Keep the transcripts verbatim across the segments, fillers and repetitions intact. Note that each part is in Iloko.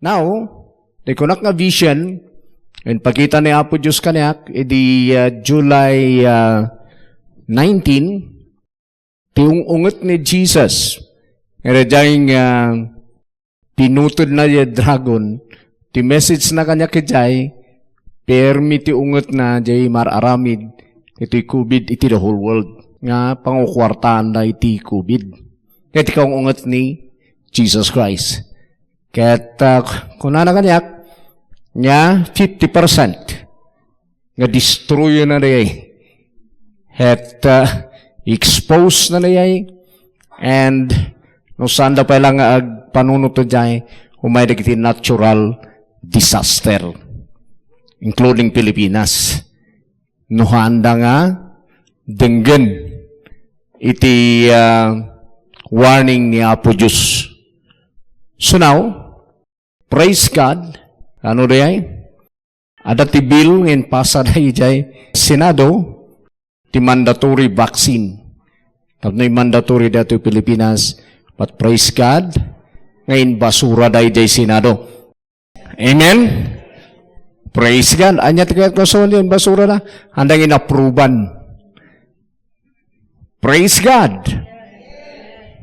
Now, ti kunak nga vision, impakita ni Apo Dios kaniak idi, ah, July, ah, nineteen, ti ung-unget ni Jesus. Nga diay nga pinutodna diay dragon, ti message na kaniak idiay, permi ti ungetna diay mar-aramid iti covid iti the whole world. Nga pangukuartaanna iti covid. Ket ti kaung-unget ni Jesus Christ. Ket, ah, kunana kaniak, nga fifty percent nga destroyna diay. Ket, ah, expose na diay. And no saanda pay lang nga agpanunot diay, umay dagiti natural disaster, including Pilipinas. No haanda nga denggen iti, ah, warning ni Apo Dios. So now, praise God. Ano diay? Adda ti bill nga impasada idiay Senado, ti mandatory vaccine. Tapno mandatory ditoy Pilipinas, but praise God, nga inbasurada idiay Senado. Amen? Praise God. Ania ti kayat ko suli, inbasurada? Andang inapruban. Praise God.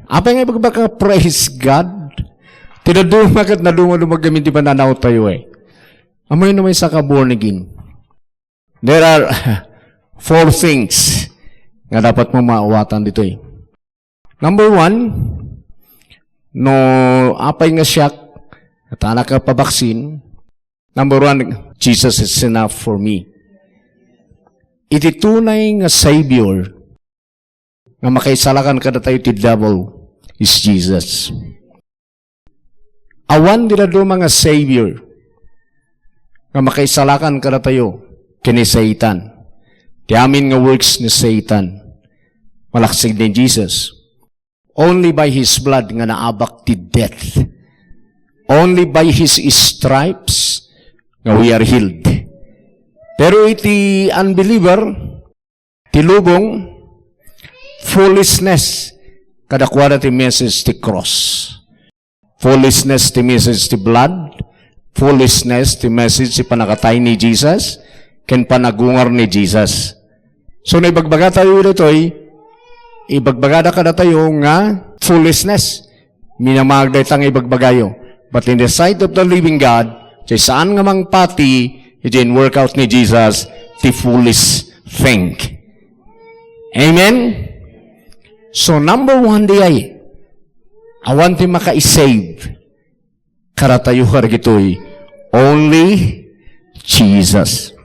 Apay nga ibagbagak nga praise God? Ti dadduma ket naduma-duma gamin ti pananaw tayo eh. Amoy no may saka born again. There are four things nga dapat mo maawatan ditoy. Number one, no apay nga siak, ket anak nga pabaksin, number one, Jesus is enough for me. Iti tunay nga Savior, nga makaisalakan kadatayo ti devil is Jesus. Awan ti dadduma nga Savior nga makaisalakan kadatayo ken ni Satan. Ti amin nga works ni Satan, malaksid ni Jesus. Only by His blood nga naabak ti death. Only by His stripes nga we are healed. Pero iti unbeliever, ti lubong, foolishness kadakuada ti message ti cross. Foolishness ti message ti blood, foolishness ti message ti panakatay ni Jesus, ken panagungar ni Jesus. So, no ibagbagatayo ditoy, ibagbagada kadatayo nga foolishness. Minamag dayta nga ibagbagayo. But in the sight of the living God, ti saan nga mangpati, iti in-work out ni Jesus, ti foolish thing. Amen? So, number one, diay, awan ti makaisave kadatayo, hargitoy, only Jesus.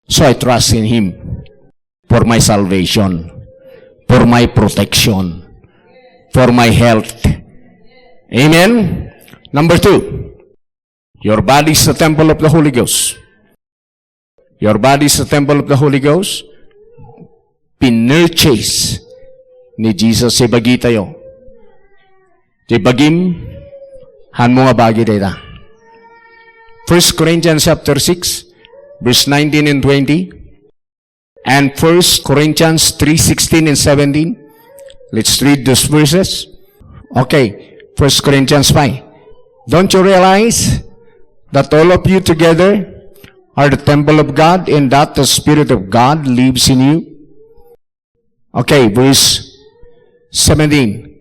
So I trust in Him for my salvation, for my protection, for my health. Amen? Number two, your body is the temple of the Holy Ghost. Your body is the temple of the Holy Ghost. Pinurchase ni Jesus ti bagitayo. Ti bagim, hanmo nga bagi dayta. First Corinthians chapter six, verse nineteen and twenty. And First Corinthians three sixteen and seventeen. Let's read those verses. Okay, First Corinthians five. Don't you realize that all of you together are the temple of God and that the Spirit of God lives in you? Okay, verse seventeen.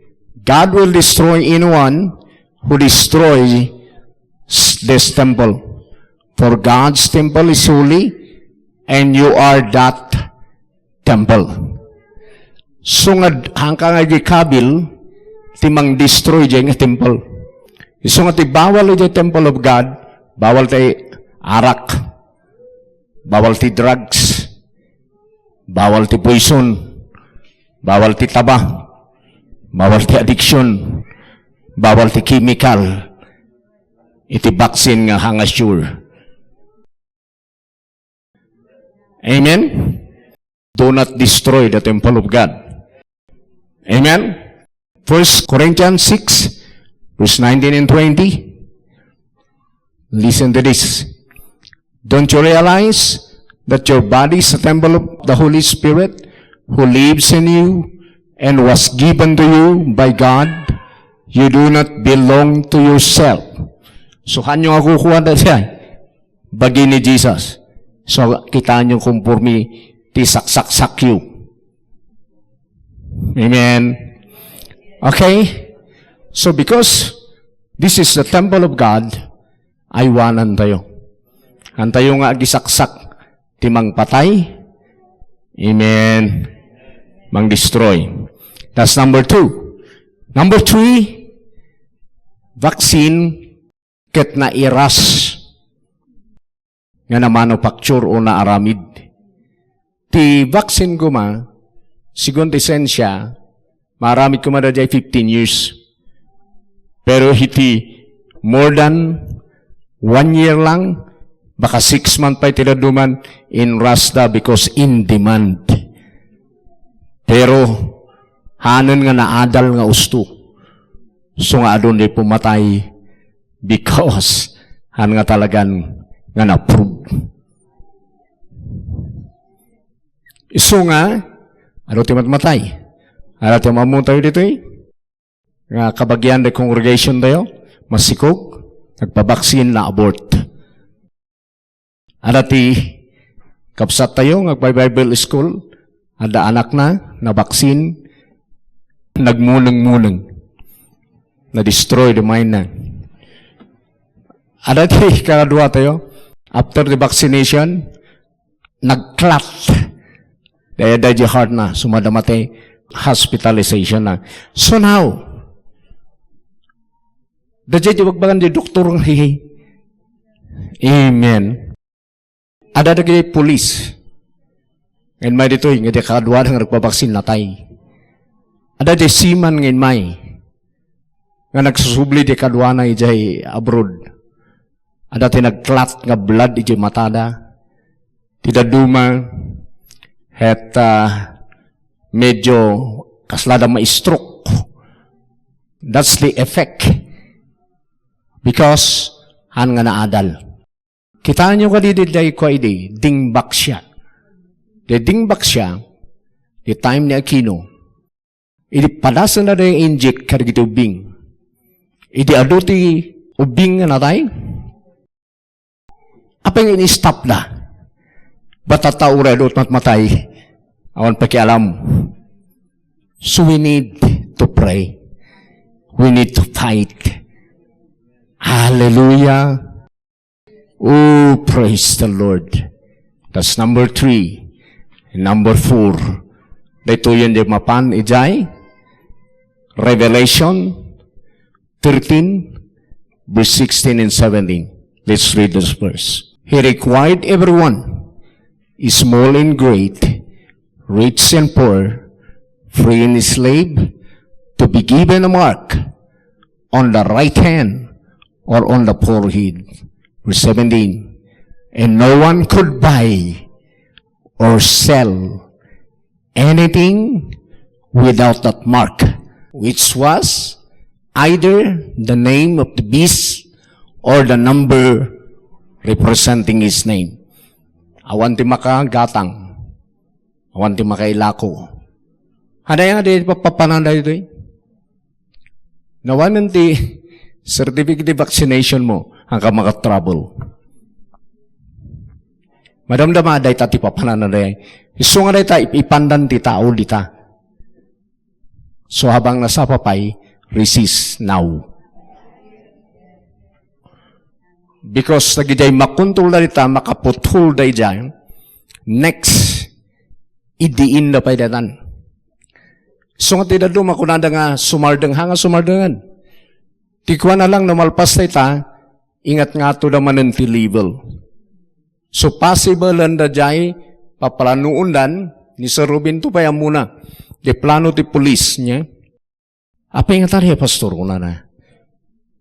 God will destroy anyone who destroys this temple. For God's temple is holy, and you are that temple. So nga, hangka nga agikabil, ti mangdestroy diay nga temple. Isu nga ti bawal diay temple of God, bawal ti arak, bawal ti drugs, bawal ti poison, bawal ti taba, bawal ti addiction, bawal ti chemical, iti vaccine nga hanga sure. Amen? Do not destroy the temple of God. Amen? First Corinthians six, verse nineteen and twenty. Listen to this. Don't you realize that your body is a temple of the Holy Spirit who lives in you and was given to you by God? You do not belong to yourself. So, haanyo nga kukuada diay? Bagi ni Jesus. So, kitaenyo, komporme ti saksaksakyo. Amen. Okay? So, because this is the temple of God, aywanantayo. Haantayo nga agisaksak ti mangpatay. Amen. Mangdestroy. That's number two. Number three, vaccine ket nairas nga na-manufacture o naaramid. Ti vaccine koma, sigun ti siensia, maaramid koma daydiay fifteen years. Pero iti more than one year lang, baka six months pay ti dadduma, inrasda because in demand. Pero, haanen nga naadal nga usto. So nga adu diay pumatay because haan nga talagan nga na-prove. Isu nga, adu ti matmatay. Adu ti ammotayo ditoy. Nga kabagian ti congregation tayo, masikog, nagpabaksin, na-abort. Ada ti kabsat tayo nga agbi-Bible school, ada anakna, nabaksin, nagmuneng-muneng, na-destroy the mind na. Ada ti kadua tayo, after the vaccination, nagclot. Daydiay heart na, sumada mati hospitalization na. So now, daydiay ti bagbagan ti doktor nga, hey, hey. Amen. Ada dagiti pulis. Nga immay ditoy, nga di kadua nga nagpabaksin natay. Ada di seaman nga immay. Nga nagsusubli di kaduana idiay abroad. Ada ti nagclot nga blood idiay matada. Ti dadduma, ket, ah, medyo kaslada ma-stroke. That's the effect. Because, haan nga naadal. Kitaenyo kadi daydiay kua idi, dingbaksia. Di dingbaksia, di time ni Aquino, idi padasenna daydiay inject kadagiti ubbing. Idi adu ti ubbing nga natay, apay nga ini-stop da? Bata ta uray adu ti matmatay, awan pakialam. So we need to pray. We need to fight. Hallelujah. Oh, praise the Lord. That's number three. And number four, daytoyen ti mapan idiay Revelation thirteen, verse sixteen and seventeen. Let's read this verse. He required everyone, small and great, rich and poor, free and slave, to be given a mark on the right hand or on the forehead. Verse seventeen, and no one could buy or sell anything without that mark, which was either the name of the beast or the number representing his name. Awan ti makagatang. Awan ti makailako. Haanna nga di papapanan daytoy? Nawanen ti certificate of vaccination mo, haanka maka-travel. Madamdama dayta ti papanan dayta. Isu nga dayta, ip-, ipandan ti tao dita. So, habang nasapa pay, resist now. Because dagiti makontrol dayta, makaputhol daydiay, next, idiinda pay daytan. So nga ti dadduma, kunada nga sumardeng, haan nga sumardengan. Ti kuana lang, no malpas dayta, ingat nga ato da manen ti level. So, possible-en daydiay, paplanuondan, ni Sir Ruben to pay ammona. Di plano ti pulis, nia? Apay nga tari, Pastor, kunana.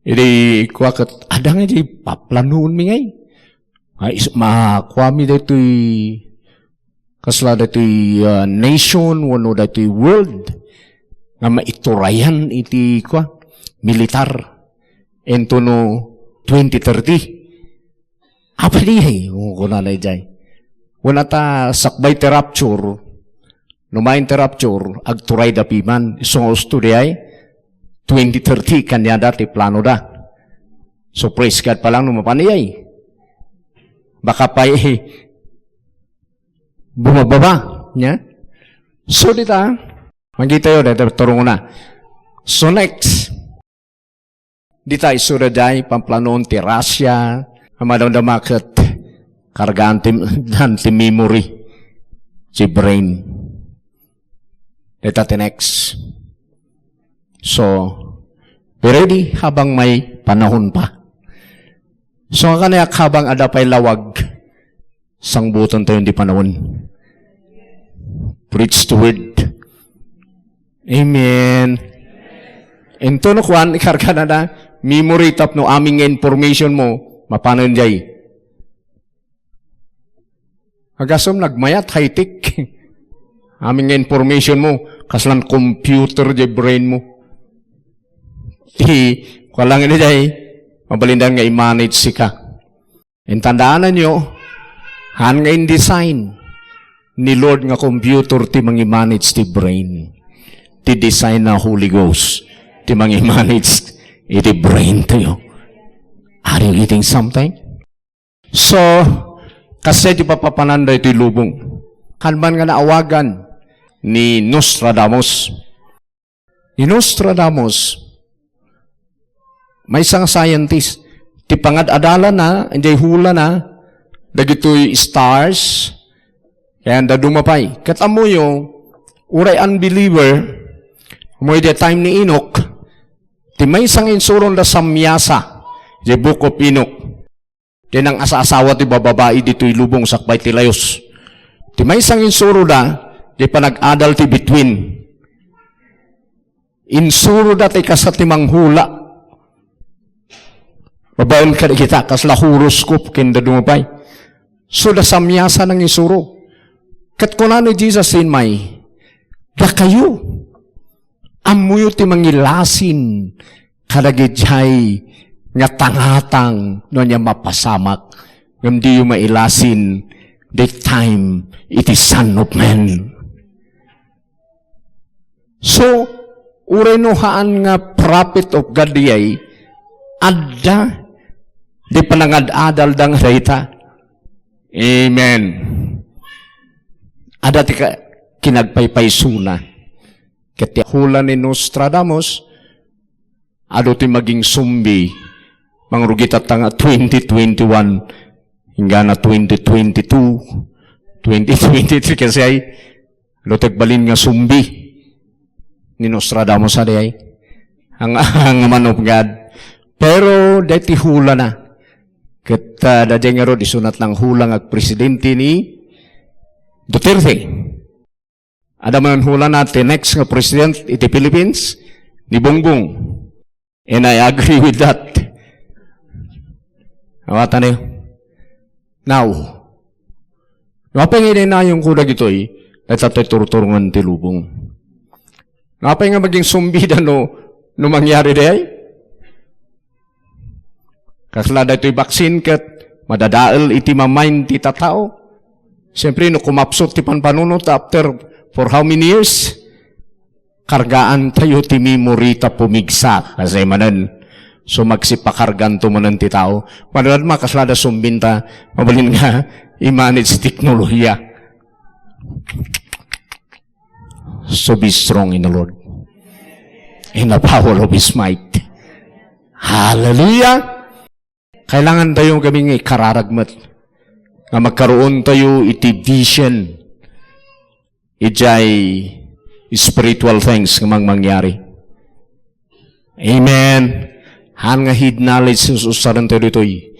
Idi kua ket, adda nga di paplanuonmi ngay. Ay, is-, makuami daytoy, kasla daytoy, ah, nation, wenno daytoy world, nga maiturayan iti, kua, militar. Ento no twenty thirty. Apay diay, kunana idiay. Kuna ta sakbay ti rapture, no main ti rapture, agturayda piman. Isu nga usto diay, twenty thirty, kaniada ti planoda. So, praise God pa lang no mapan iyay. Baka pay bumababa, nya? So, dita, makita yo, dita, turungo na. So, next, dita, isura jay, pamplanon ti Russia, a madamdama ket kargaan ti, dan ti memory, ti brain. Dita ti next. So, be ready habang may panahon pa. So, nga kaniak habang adda pay lawag, sangbuton tayo di panahon. Preach the word. Amen. Ento no kuan, ikarga na na, memory tapno amin nga information mo, mapanon jay. Agasem nagmayat, high-tech. Amin nga information mo, kaslan computer jay brain mo. Ti, kuan lang ini jay, mabalindan nga i-manage sika. Intandaananyo, han nga in-design ni Lord nga computer ti mangi-manage ti brain. Ti design na Holy Ghost ti mangi-manage iti brain tayo. Are you getting something? So, kasdiay ti papapanan daytoy lubong. Kanuman nga naawagan ni Nostradamus. Ni Nostradamus, maysa nga scientist, ti pangad-adalana, idiay hulana, dagitoy stars, ken dadduma pay. Ket ammoyo, uray unbeliever, ammoyo idiay time ni Enoch, ti maysa nga insurona, samiasa, idiay Book of Enoch. Diay nang-asa-asawa ti bababai ditoy lubong sakbay ti layus. Ti maysa nga insuroda, diay panag-adal ti bituin. Insuroda ti kasta ti manghula. Babaen kadagita, kasla horoscope ken dadduma pay. So, da samiasa nangisuro. Ket kuna ni Jesus immay, dakayo, ammoyo ti mangilasin kadagijay nga tangatang no ania mapasamak, ngem diyo mailasin the time iti Son of Man. So, uray no haan nga prophet of God diay, adda di panangad-adalda nga dayta. Amen. Adda ti ka-, kinagpaypaysona. Ket ti hula ni Nostradamus, adu ti maging zombie, mangrugit ta nga twenty twenty-one, inggana twenty twenty-two, twenty twenty-three, kasi ay, adu ti agbalin nga zombie ni Nostradamus, adi ay, ang, ang man of God. Pero, daytoy hula na. Ket, ah, daydiay ngarud, isunat lang hula nga agpresidente ni Duterte. Adda man hulana ti next nga president iti Philippines, ni Bongbong. And I agree with that. Awatan niyo. Now, no apay nga inayonko dagitoy, dayta toy turturongen ti lubong. No apay nga maging zombie da no, no mangyari diay? Kasla daytoy vaccine ket madadael iti mamind ti tattao. Siyempre, no kumapsut ti panpanunot after for how many years, kargaan tayo ti memory ta pumigsa. Kasi manen, so magsipakarganto manen ti tao. Madadma, kasla da zombie ta, mabalin nga i-manage ti teknolohiya. So be strong in the Lord. In the power of His might. Hallelujah! Kailangan tayo kami nga ikararag met nga magkaroon tayo iti vision, ijay spiritual things nga mang-, mangyari. Amen. Han nga head knowledge nga usaren tayo ditoy.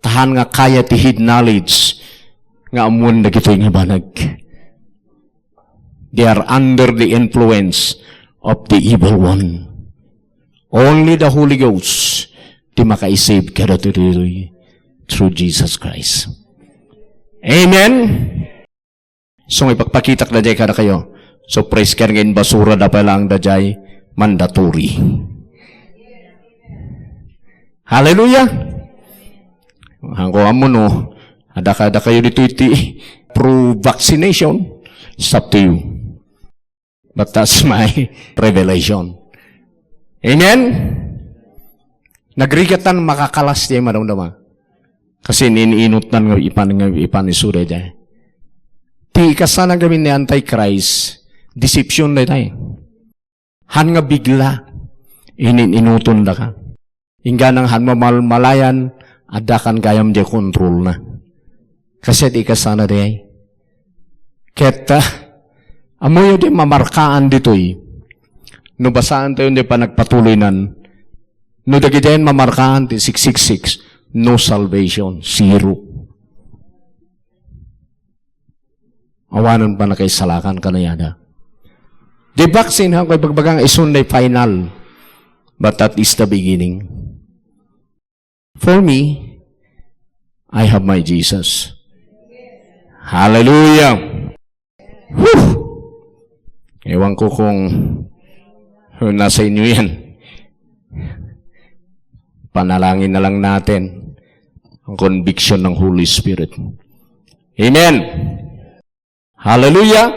Ta han nga kaya ti head knowledge nga ammoen dagitoy nga banag. They are under the influence of the evil one. Only the Holy Ghost ti makaisave kadatoy through Jesus Christ. Amen. So, nga ipakpakitak daydiay kadakayo. So, praise God nga inbasurada pay laeng daydiay mandatory. Hallelujah! Hangko ammo no, adda ka, adda kayo ditoy ti pro-vaccination. It's up to you. But that's my revelation. Amen? Nagrigat tan makakalas diay madamdama. Kasi in-inutnan nga ipan, nga ipan isu daydiay. Ti ikasana gamin ni Antichrist, deception daydiay. Han nga bigla, inin-inuton daka. Ingganang han mamalmalayan, adda kan gayam diay kontrolna. Kasi ti ikasana diay. Ket, ah, ammoyo diay mamarkaan ditoy. No basaan tayo diay panagpatuloynan, no dagidiay mamarkaan ti six six six, no salvation, zero. Awanen pannakaisalakan kaniada. The vaccine, ha, kay pagbagang isun day final. But that is the beginning. For me, I have my Jesus. Hallelujah. Whew! Ewan ko kung nasa inyo yan. Panalangin na lang natin ang conviction ng Holy Spirit. Amen. Hallelujah.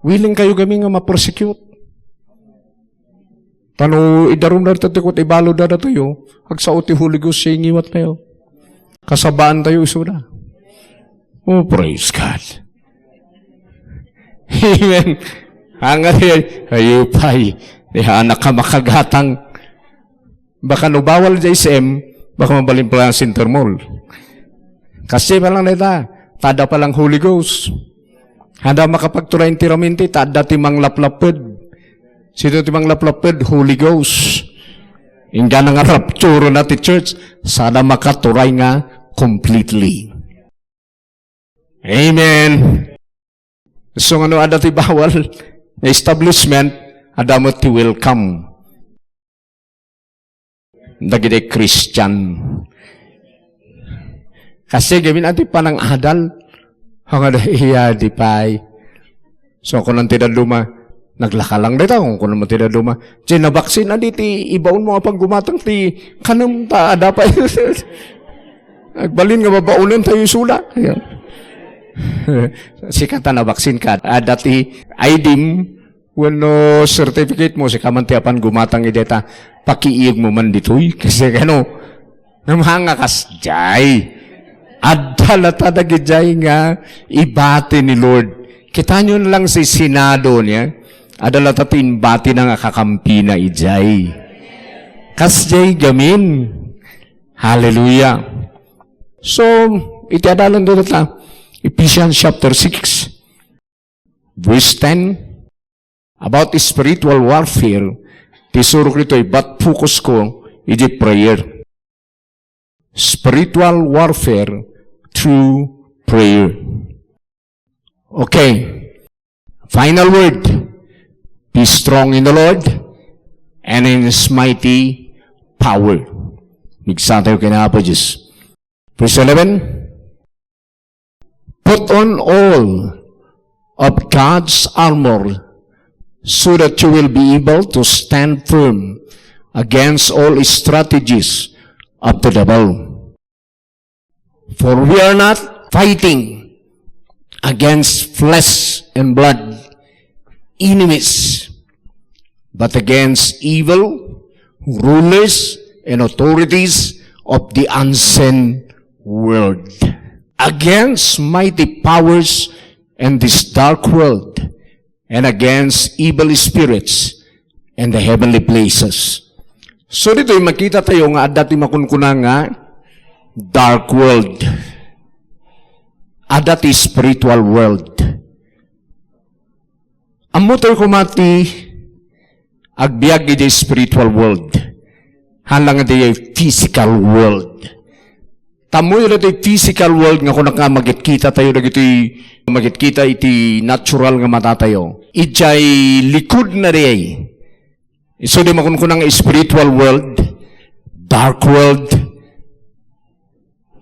Willing kayo gamin nga ma-persecute. Tano idarum na ti kot ibalud da datoyo, agsao ti Holy Ghost, siya ingiwat kayo. Kasabaan tayo isuda. Oh, praise God. Amen. Angay, ayo pay. Di anak ka makagatang. Baka no bawal diay S M, baka mabalin pa lang Center Mall. Kasi pa lang neta, tada pa lang Holy Ghost. Handa makapagturay ti ramin ti, tada ti manglaplaped. Sino ti manglaplaped? Holy Ghost. Ingga na nga rapture na ti church, sada makaturay nga completely. Amen. So, nga no adda ti bawal nga establishment, adda met ti welcome. Dagiti Christian. Kasi gamin ati panangadal, hangad iya di pay. So, kunan ti daduma, naglakalang dita, kung kunan mo ti daduma, "Jay, nabaksin na di ti ibaon mo apang gumatang ti kanem ta, ada pa." Agbalin nga babaonen tayo isula. Ayan. Sika ta nabaksin ka, ada ti I D mo, wenno certificate mo, sika man ti apan gumatang ideta, pakiiyeg mo man ditoy. Kasi kano, nga mga kasjay. Adda lata dagidiay nga ibati ni Lord. Kita nyo lang si Senado niya. Adda lata ti imbati na nga kakampina idiay. Kasjay gamin. Hallelujah. So, iti adalan dito ta, Ephesians chapter six, verse ten, about spiritual warfare, ti surok ditoy, but focus ko iti prayer. Spiritual warfare through prayer. Okay. Final word. Be strong in the Lord and in His mighty power. Migsa tayo kina Apo Diyos. Verse eleven. Put on all of God's armor so that you will be able to stand firm against all strategies of the devil. For we are not fighting against flesh and blood enemies, but against evil rulers and authorities of the unseen world, against mighty powers in this dark world, and against evil spirits in the heavenly places. So, ditoy makita tayo nga adda ti makunkuna nga dark world. Adda ti spiritual world. Ammo tayo koma ti agbiag iti spiritual world. Haan lang iti physical world. Tammo iti physical world nga kunak nga makitkita tayo dagiti makitkita iti natural nga mata tayo. Idiay likud na diay. Isu di makunkuna nga spiritual world, dark world,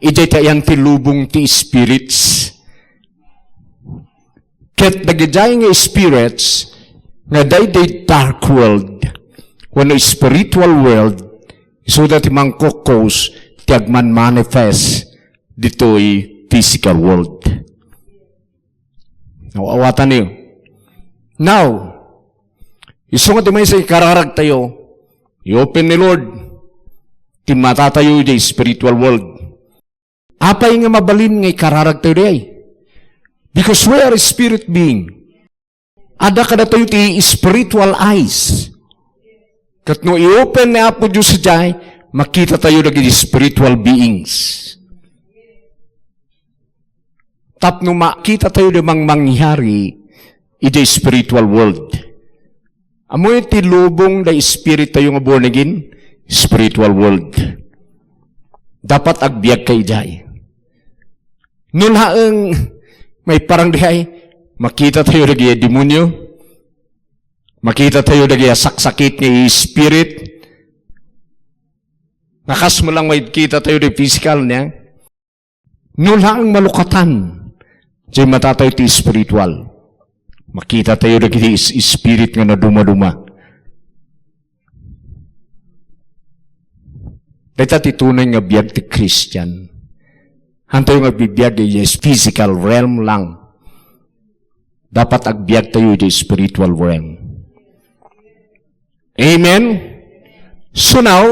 idiay ti ayan ti lubong ti spirits. Ket dagidiay nga spirits nga daydiay dark world wenno spiritual world, isuda ti mangko-cause ti agmanmanifest ditoy physical world. Aw-, awatan niyo. Now, isu nga ti maysa ikararag tayo, I-open ni Lord ti matatayo idiay spiritual world. Apay nga mabalin nga ikararagtayo diay? Because we are a spirit being. Adda kadatayo ti spiritual eyes. Ket no i-open ni Apo Dios idiay, makitatayo dagiti spiritual beings. Tapno makitatayo ti mangmangyari idiay spiritual world. Ammoyo ti lubong da spirituayo nga born again, spiritual world. Dapat agbiagka idiay. No laeng maiparang diay, makitatayo dagiti demonio, makitatayo dagiti saksakit nga spirit, nga kas mo lang makitatayo di physical niya. No laeng malukatan, diay matatayo ti spiritual. Makitatayo dagiti is-, spirit nga nadumaduma. Dayta ti tunay nga biag ti Christian. Hantayo nga agbibiag idiay physical realm lang. Dapat agbiagtayo idiay spiritual realm. Amen? So now,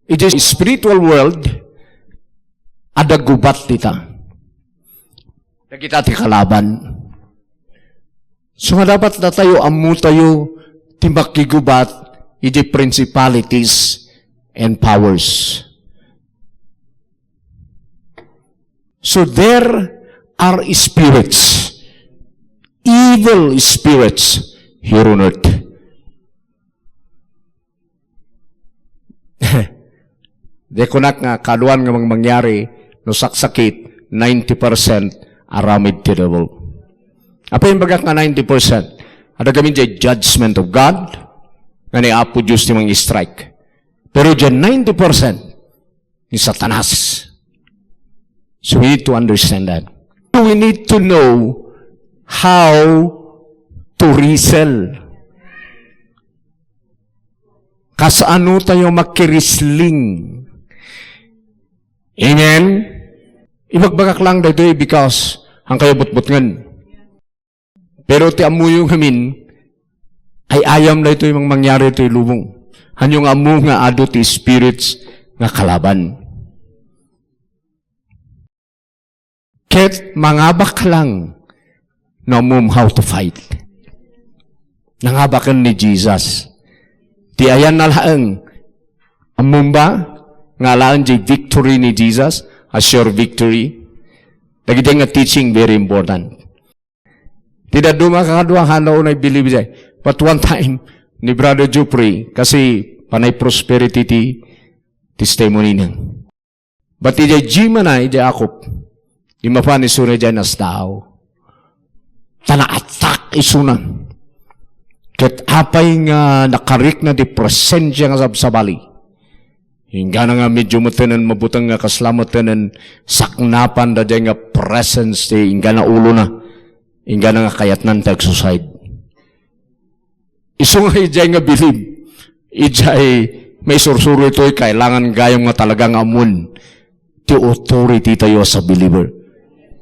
idiay spiritual world, adda gubat dita. Dagita ti kalaban. So nga dapat datayo, ammotayo ti makigubat iti principalities and powers. So there are spirits, evil spirits here on earth. Di kunak nga kaduan nga mang-, mangyari no saksakit, ninety percent aramid ti devil. Apay imbagak nga ninety percent? Adda gamin diay judgment of God, nga ni Apo Dios ti mang-strike. Pero diay ninety percent, ni Satanas. So we need to understand that. We need to know how to wrestle. Kasano tayo makirisling? Amen? Ibagbagak lang daytoy because ang kayo butbutngan. Pero ti ammoyo ngamin, ay-ayam daytoy mang-, mangyari toy lubong. Hanyo nga ammo nga adu ti spirits nga kalaban. Ket mangabak lang no ammom how to fight. Nangabaken ni Jesus. Ti ayanna laeng, ammom ba nga alaen diay victory ni Jesus? A sure victory. Dagiti nga teaching, very important. Ti dadduma kakadua, haan unay believe diay. But one time, ni Brother Jupri, kasi panay prosperity ti testimony na. But idiay gym na, idiay akop, immapan isuna diay nasdaaw. Ta naatak isuna. Ket apay nga nakarikna ti presensia nga sabsabali. Inggana nga medyo metten mabuteng nga kasla metten saknapan daydiay nga presence ti inggana ulona. Inggana nga kayatnan ti agsuicide. Isu nga idiay nga bilib, idiay maisursuro itoy, kailangan gayam nga talaga nga ammoen ti authority tayo as a believer.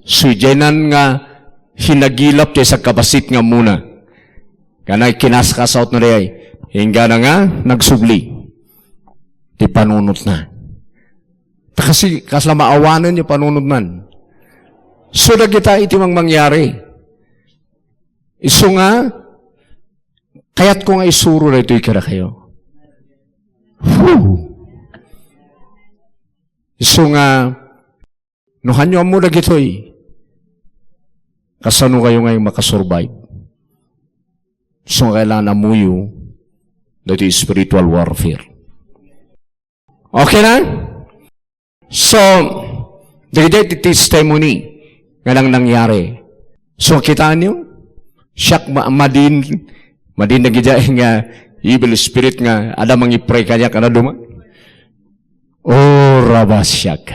So, idiay nan nga hinagilap ti sakabassit nga ammona. Nga nagkinaskasaut na diay, inggana nga nagsubli ti panunotna. Ta kasi, kasla maawanen ti panunotnan. So, dagita iti mang-, mangyari. Isu nga, kayatko nga isuro daytoy kadakayo. Whew! Isu nga, no hanyo ammo dagitoy, kasano kayo nga makasurvive? Isu nga kailangan ammoyo daytoy spiritual warfare. Okay na? So, dagiti ti testimony nga nang nangyari. So, kitaenyo? Siak ma-, madin, madin dagiti nga evil spirit nga adda mangi-pray kaniak nga dadduma. Oh, rabasiak.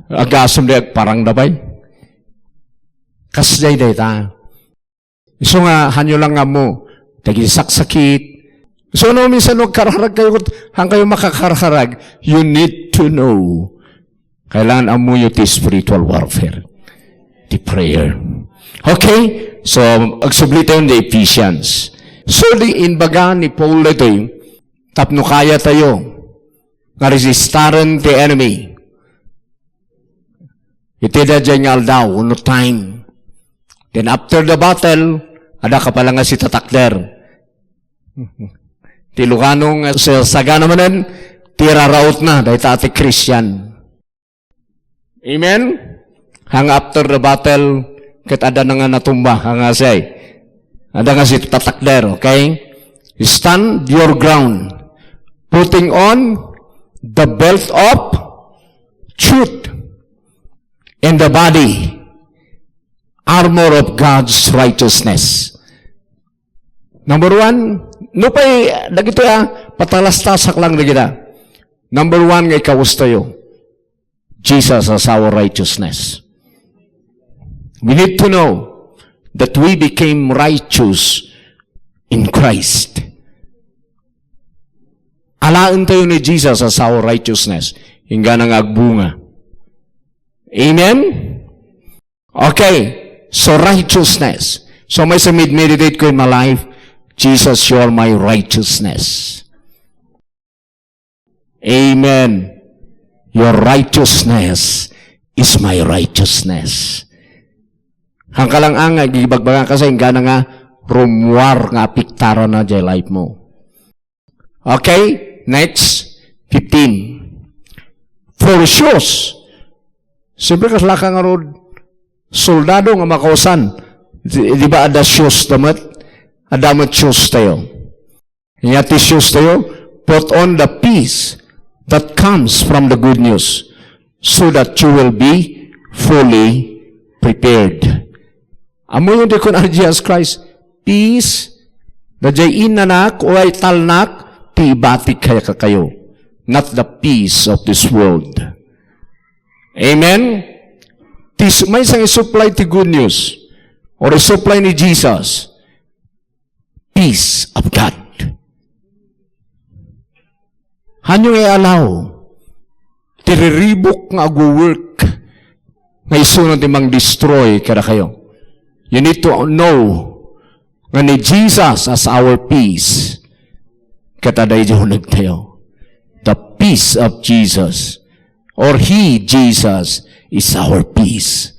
Agasem di agparang da pay. Kasdiay dayta. Isu nga, hanyo lang nga ammo, dagiti saksakit. So, no, minsan, no, kararag kayo, han kayo makakararag, you need to know. Kailangan ammoyo ti spiritual warfare. Ti prayer. Okay? So, agsubli tayo ti Ephesians. So, di imbaga ni Paul daytoy, tapno kayatayo nga resistaren ti enemy. Iti daydiay nga aldaw, no time. Then after the battle, adda ka pay la nga sitatakder. Ti Ilocano nga sa-, sagana manen, ti rarautna, dayta ti Christian. Amen? Hang after the battle, ket adda na nga natumba, hang asay. Adda nga sitatakder, okay? Stand your ground. Putting on the belt of truth and the body armor of God's righteousness. Number one, nupay dagitoy a, patalastasak lang dagita. Number one nga ikawastayo, Jesus as our righteousness. We need to know that we became righteous in Christ. Alaentayo ni Jesus as our righteousness. Inggana nga agbunga. Amen? Okay. So, righteousness. So, maysa nga meditate ko in my life, "Jesus, you are my righteousness." Amen. Your righteousness is my righteousness. Hangkalang nga, ibagbagak sa inggana nga rummuar nga apektarana jay life mo. Okay? Next, fifteen. For shoes. Siyempre, kasla ka ngarud, soldado nga makausan. Di, di ba, adda shoes da met? Adda met shoes tayo. Ania ti shoes tayo? Put on the peace that comes from the good news, so that you will be fully prepared. Ammoyo ti kuna ni Jesus Christ, "Peace, daydiay innanak, o ay talnak, ti ibatik kadakayo, not the peace of this world." Amen? Ti s-, maysa nga isupply ti good news, or isupply ni Jesus, peace of God. Hanyo nga i-allow ti riribuk nga agwo-work nga isuna ti mangdestroy kadakayo. You need to know nga ni Jesus as our peace, ket adda idiay unegtayo. The peace of Jesus, or He, Jesus, is our peace.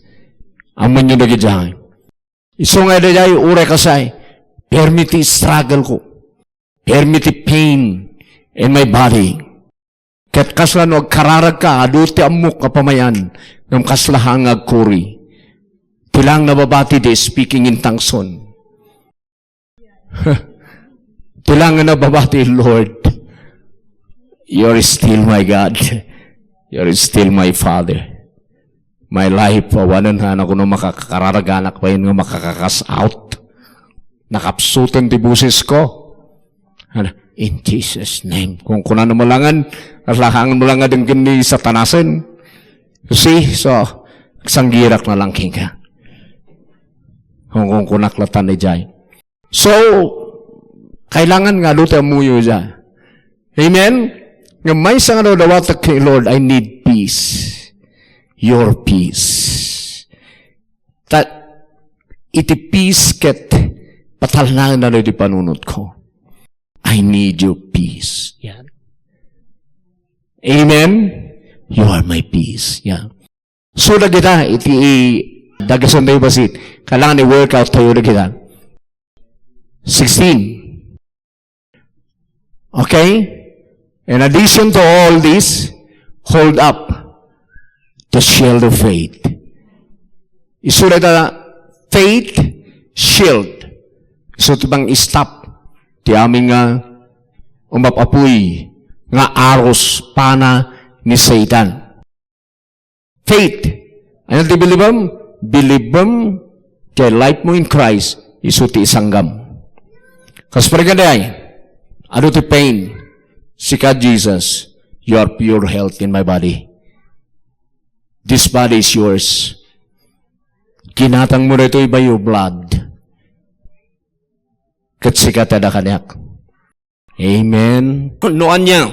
Ammoyo dagiti Isu nga daydiay, uray kasay, permi ti struggle ko. Permi ti pain in my body. Ket kasla no agkararag ka, adu ti ammok nga pamayan, ngem kasla nga agkuri. Ti lang nababati, di speaking in tongues on. Ti lang nga nababati, "Lord, you're still my God. You're still my Father." My life, awanen ha, no makakakararaganak pa yun nga makakakas out. Nakapsuten ti boses ko. Ano, "In Jesus' name." Kung kunana mo langan, lakangan mo lang nga denggen ni Satanasen. You see? So, sanggirak na lang kinka. Kung, kung kunak latan ni Jai. So, kailangan nga adu ti ammoyo dia. Amen? Nga maysa nga dawatek ken Lord, "I need peace. Your peace." Ta, iti peace ket patalnaenna ti panunotko. "I need your peace." Yan. Amen? "You are my peace." Yan. So, dagita, iti dagiti Sunday basit, kailangan i-workout tayo dagita. Sixteen. Okay? In addition to all this, hold up the shield of faith. Isu dayta faith shield. Isu ti pang-stop ti amin nga umap-apuy nga arus pana ni Satan. Faith. Ania ti bilibem? Bilibem ti life mo in Christ, isu ti isanggam. Kas parigaday, adu ti pain. Sika, Jesus, you are pure health in my body. This body is yours. Kinatang mo daytoy by your blood. Ket sika ti adda kaniak. Amen. No ania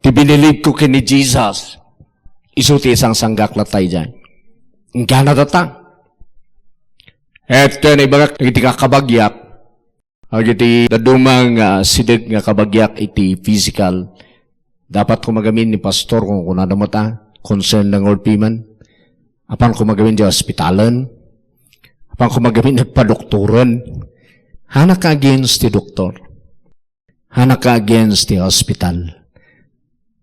ti binilib ko ken ni Jesus, isu ti isangsanggak latta idiay. Inggana data. Et ken ibagak iti kakabagyak, Dagiti dadduma nga asideg nga kabagiak iti physical, dapat ko magamin ni pastor kung kunada met a, concern ng Lord piman. Apan ko magamin di hospitalen. Apan ko magamin nagpadoktoren. Hanak against ti doktor. Hanak against ti hospital.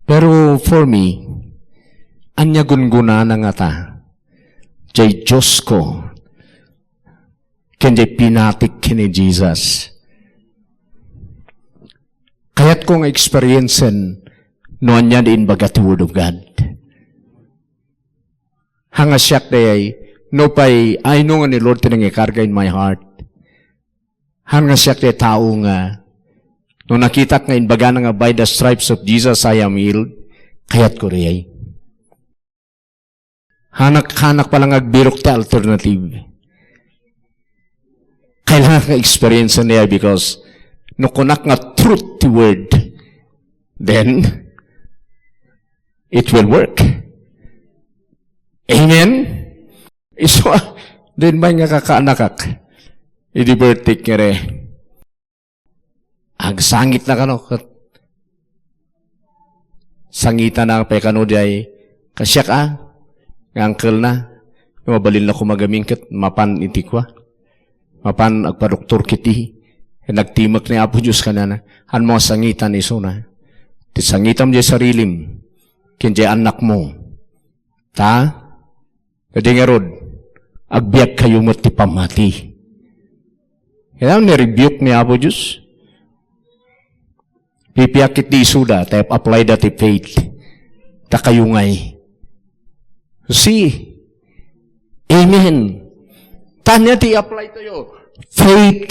Pero for me, ania gungunana ngata, jay Diyos ko, ken jay pinatik ken ni Jesus. Kayatko nga experiencean no ania di imbaga ti Word of God. Hanga siak dayay, no pay, I know nga ni Lord ti nangikarga in my heart. Hanga siak dayay tao nga, no nakitak nga imbagana nga, "By the stripes of Jesus, I am healed," kayatko dayay. Hanak, hanak pala nga agbirok ti alternative. Kailangan ka experience niya because no kunak nga truth ti word, then it will work. Amen? Isu, then may nga kakaanakak. Idi birthday kere. Agsangit na kano, ket sangita na pay kano di ay, kasiak a, nga uncle na, mabalin na kumagamin ket mapan iti kua. Mapan agpadoktor kiti. Nagtimek ni Apo Dios kanana, "Hanmo a sangitan isuna. Ti sangitam di sarilim, ken di annakmo. Ta, Idi ngarud, agbiag kayo met ti pammati." Kaya ni-rebuke ni Apo Dios. Pipiakit di isuda, ta apply da ti faith. Ta kayo ngay. See? Amen. Tanya ti apply tayo. Faith.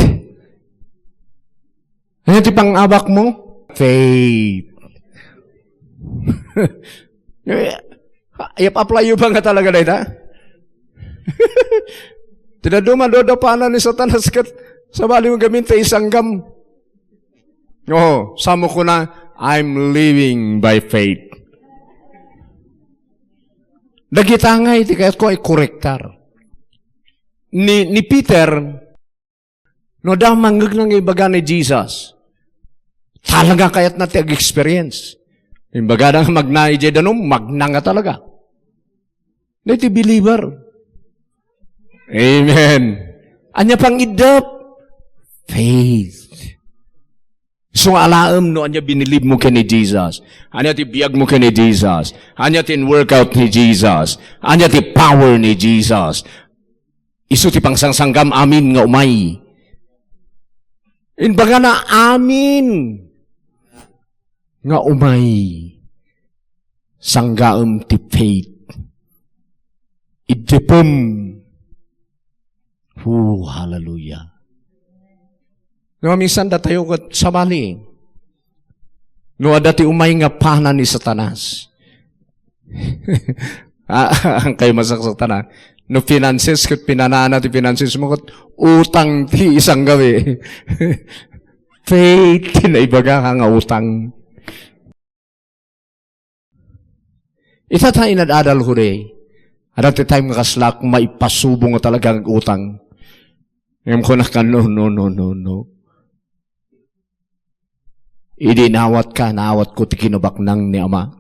Ano ti pang-abak mo? Faith. Ay, apply yu ba nga talaga dayta? Ti dadduma, dodapanan ni Satanas ket sabali mo gamin ti isanggam. Oo, samo kuna, "I'm living by faith." Dagita nga iti kayat ko ay korektar. Ni, ni Peter, no adda mangngegna nga ibaga ni Jesus, talaga kayatna ti ag-experience. Imbagada nga magna idiay danum, magna nga talaga. Daytoy believer. Amen. Ania pang iddep? Faith. So nga alaem no ania binilib mo ken ni Jesus. Ania ti biag mo ken ni Jesus. Ania ti in-workout ni Jesus. Ania ti power ni Jesus. Isu ti pangsangsanggam amin nga umay. Imbagana amin nga umay. Sanggaem ti faith. Iddepem. Oh, hallelujah. No, minsan datayo ket sabali. No, adda ti umay nga pana ni Satanas. Ah, ang kayo masaksaktan, ah. No finances, ket pinanana ti finances mo, ket utang ti isang gawi. Faith, ti naibaga ka nga utang. Ita ta inad-adal ko di. Adda ti time nga kaslak maipasubo nga talaga nga utang. Ngem kunak nga, "No, no, no, no, no." Idi inawat ka, naawat ko ti kinabaknang ni Amak.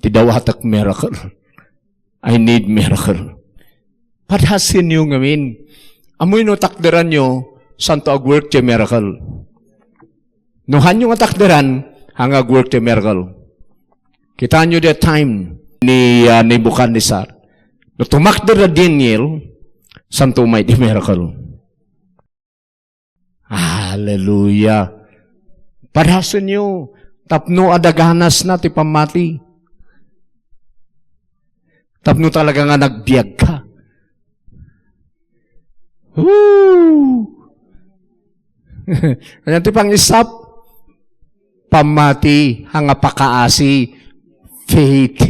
Ti dawatek miracle. I need miracle. Padasenyo ngamin. Ammoy no takderanyo, santo ag-work ti miracle. No hanyo nga takderan, haan nga ag-work ti miracle. Kitaenyo the time ni, ah, Nebuchadnezzar. No tumakder da Daniel, santo umay ti miracle. Hallelujah. Padasenyo, tapno adda ganasna ti pammati. Tapno talaga nga nagbiag ka. Woo! Ano ti pang-isap? Pammati, haan nga pakaasi, faith.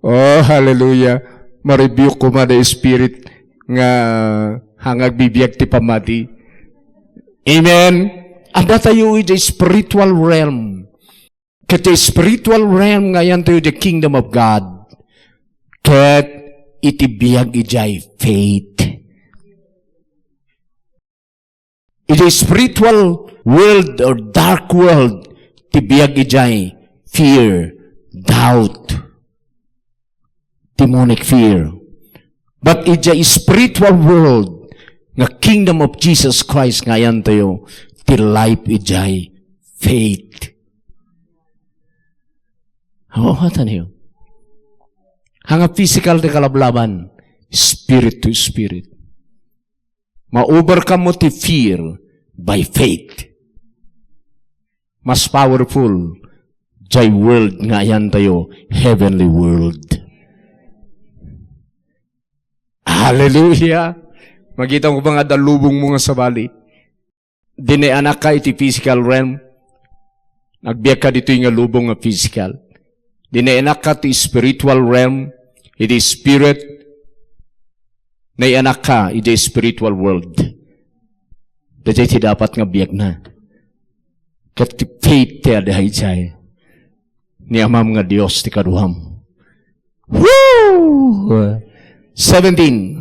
Oh, hallelujah. Ma-rebuke koma da spirit nga haan nga agbibiag ti pammati. Amen. Adda tayo iti spiritual realm. Ket ti spiritual realm nga ayantayo iti kingdom of God. Ket iti biag idiay faith. Iti spiritual world or dark world, ti biag idiay fear, doubt, demonic fear. But idiay spiritual world, nga kingdom of Jesus Christ nga ayantayo, ti life idiay faith. Oo, hatan niyo. Hanga physical ti kalablaban, spirit to spirit. Ma-overcome mo ti fear by faith. Mas powerful jay world nga ayantayo, heavenly world. Hallelujah! Makita mo ba nga adda lubong mo nga sabali? Di nayanakka iti physical realm. Nagbiagka ditoy nga lubong nga physical. Di nayanakka ti spiritual realm, iti spirit. Nayanakka iti spiritual world. Daytoy ti dapat nga biagna. Ket ti faith ti adda idiay. Ni Amam nga Dios ti kaduam. Woo! Seventeen.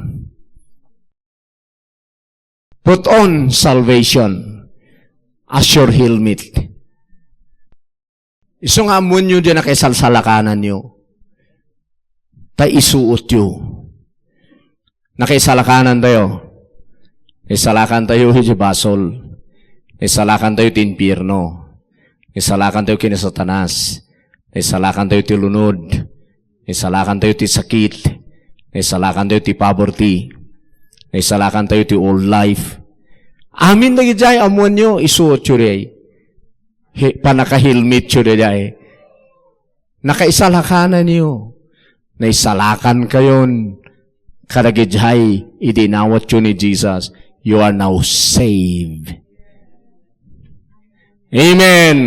Put on salvation as your helmet. Isu nga ammoenyo diay nakaisalsalakananyo, ta isuotyo. Nakaisalakanan tayo. Naisalakan tayo iti basol. Naisalakan tayo ti impierno. Naisalakan tayo ken ni Satanas. Naisalakan tayo ti lunod. Naisalakan tayo ti sakit. Naisalakan tayo ti poverty. Naisalakan tayo ti old life. Amin dagidiay, ammoenyo, isuotyo diay. He-, panakahilmetyo diay. Nakaisalakananyo. Naisalakan kayon. Kadagidiay, idi inawatyo ni Jesus, you are now saved. Amen.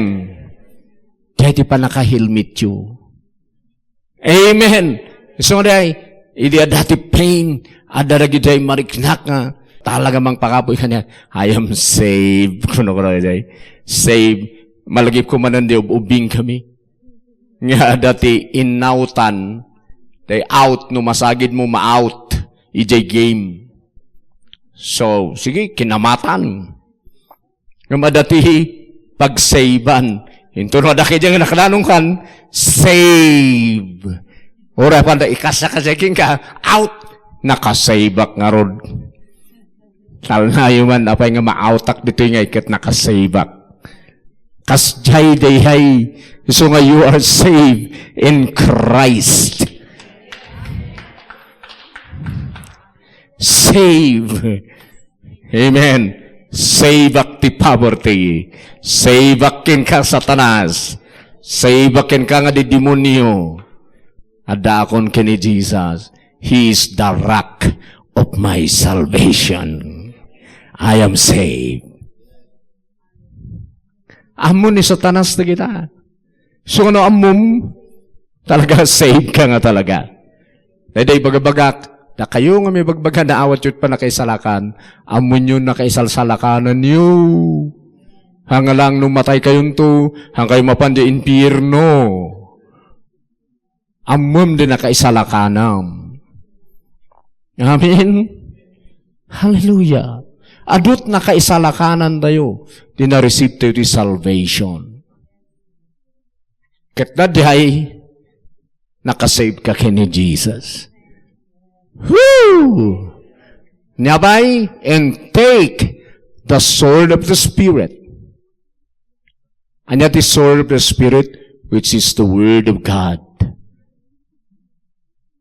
Diay ti panakahilmetyo. Amen. So, diay, idi adda ti pain, adda dagidiay mariknak nga, talaga mangpakapoy kaniak, "I am saved." Kuno, kuno, diay, "Saved." Malagipko manen di ub-, ubbing kami. Nga adda ti inawtan, diay out, no masagid mo ma-out, idiay game. So, sige, kinamatan. Ngem adda ti pagsavean. Intono adda kadiay nga nakananong kan, save. Uray panda ikasakasay kenka, out. Nakasave-ak ngarud. Talnayo man, apay nga ma-out-ak ditoy nga iket nakasave-ak. Kasdiay dayhay, isu nga you are saved in Christ. Save. Amen. Save-ak ti poverty. Save-ak kenka, Satanas. Save-ak kenka nga di demonio. Addaakon ken ni Jesus. He is the rock of my salvation. I am saved. Ammo ni Satanas dagita. So, no ammom, talaga, save ka nga talaga. Dayta ibagabagak, dakayo nga maibagbaga, naawatyo ti panakaisalakan, ammonyo nakaisalsalakananyo. Hanga lang no matay kayonto, hangkayo mapan di impierno. Ammom di nakaisalakanam. Amen? Hallelujah. Adut nakaisalakanan tayo, di na-receive tayo ti salvation. Ket daydiay, nakasave ka ken ni Jesus. Woo! Nia pay, and take the sword of the Spirit. Ania ti sword of the Spirit? Which is the word of God.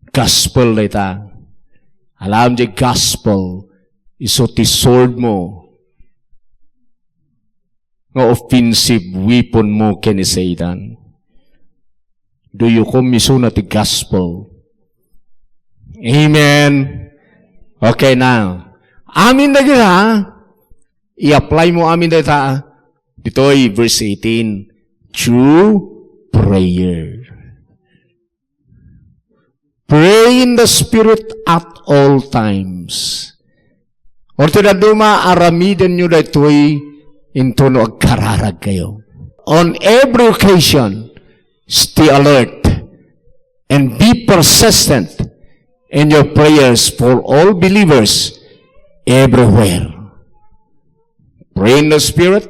Gospel dayta. Alam di gospel, isu ti sword mo. Nga offensive weapon mo ken ni Satan. Do you come isuna ti gospel? Amen. Okay, now, amin dagita, i-apply mo amin dagita, ditoy verse eighteen, through prayer. Pray in the Spirit at all times. Or ti dadduma, aramidenyo daytoy intono agkararag kayo. On every occasion, stay alert and be persistent and your prayers for all believers everywhere. Pray in the Spirit.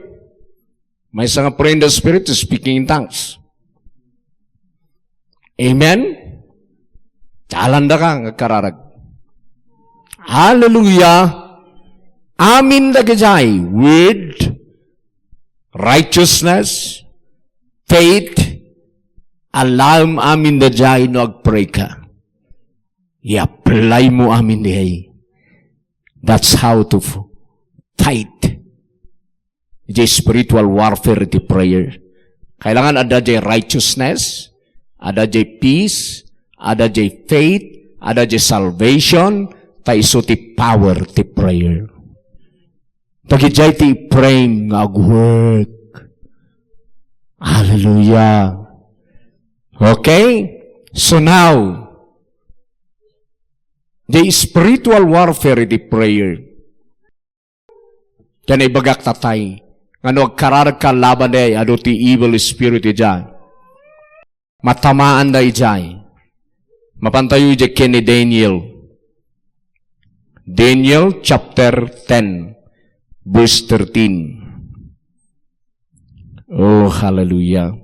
Maysa nga pray in the Spirit is speaking in tongues. Amen? Alandaka nga agkararag. Hallelujah! Amin dagijay with righteousness, faith, alaem amin dayjay no agpray ka. I-apply mo amin dayjay. That's how to f-, fight. Idiay spiritual warfare iti prayer. Kailangan adda jay righteousness, adda jay peace, adda jay faith, adda jay salvation, ta isu ti power ti prayer. Dagijay ti Ephraim nga agwork. Hallelujah. Okay? So now, the spiritual warfare iti prayer. Ken ibagak tatay, nga no agkararagka laban dayjay, adu ti evil spirit idiay. Matamaanda idiay. Mapantayo idiay ken ni Daniel. Daniel chapter ten, verse thirteen. Oh, hallelujah.